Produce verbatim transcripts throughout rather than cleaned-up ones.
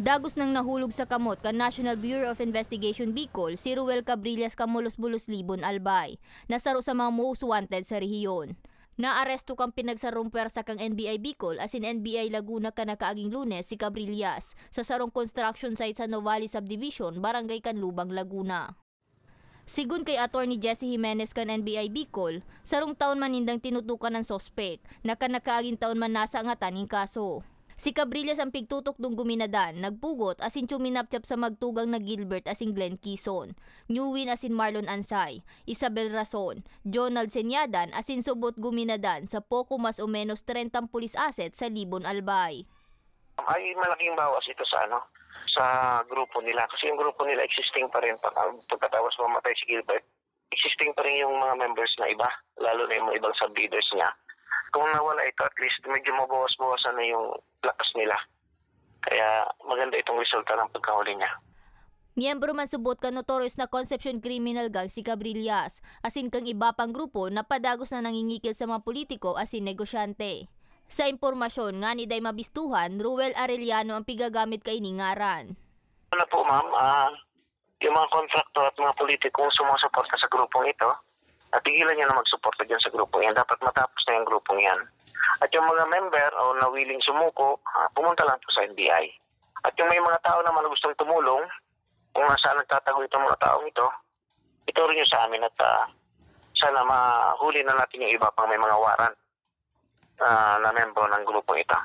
Dagos nang nahulog sa kamot kan National Bureau of Investigation Bicol si Ruel Cabrillas kan Mulos-Bulos, Libon, Albay, na saro sa mga most wanted sa rehiyon. Naaresto kan pinagsarong pwersa kan N B I Bicol asin N B I Laguna kan nakaaging Lunes si Cabrillas sa sarong construction site sa Novali Subdivision, Barangay Canlubang, Laguna. Sigon kay Attorney Jesse Jimenez kan N B I Bicol, sarong taon man nindang tinutukan an suspek, na kan nakaaging taon man nasa angatan nin kaso. Si Cabrillas an pigtutukdong guminadan, nagpugot asin chuminapchap sa magtugang na Gilbert asin Glenn Kison, Newin asin Marlon Ansay, Isabel Rason, Jonald Senyadan asin subot guminadan sa poko mas o menos trentang pulis asset sa Libon, Albay. Ay, malaking bawas ito sa ano, sa grupo nila. Kasi yung grupo nila existing pa rin pag-, pagkatapos mamatay si Gilbert. Existing pa rin yung mga members na iba, lalo na yung mga ibang sub-leaders niya. Kung nawala ito, at least medyo mabawas-bawasan na yung lakas nila. Kaya maganda itong resulta ng pagkahuli niya. Miyembro man subot kan notorious na Concepcion Criminal Gang si Cabrillas, asin kang iba pang grupo na padagos na nangingikil sa mga politiko asin negosyante. Sa impormasyon ngani dai mabistuhan, Ruel Arellano ang pigagamit kaining ngaran. Ano po, ma'am, ah, yung mga kontraktor at mga politikong sumusuporta sa grupong ito, at tigilan nyo na magsuporta dyan sa grupong yan. Dapat matapos na yung grupong yan. At yung mga member o na willing sumuko, ah, pumunta lang po sa N B I. At yung may mga tao naman na gustong tumulong, kung nasaan nagtatago itong mga taong ito, ituro nyo sa amin at, ah, sana mahuli na natin yung iba pang may mga warrant, ah, na membro ng grupong ito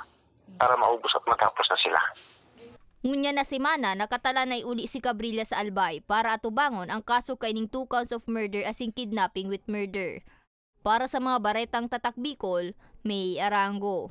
para maubos at matapos na sila. Ngunyan na semana, nakatalanay uli si Cabrillas sa Albay para atubangon ang kaso kaining two counts of murder asin kidnapping with murder. Para sa mga baretang Tatak Bicol, May Arango.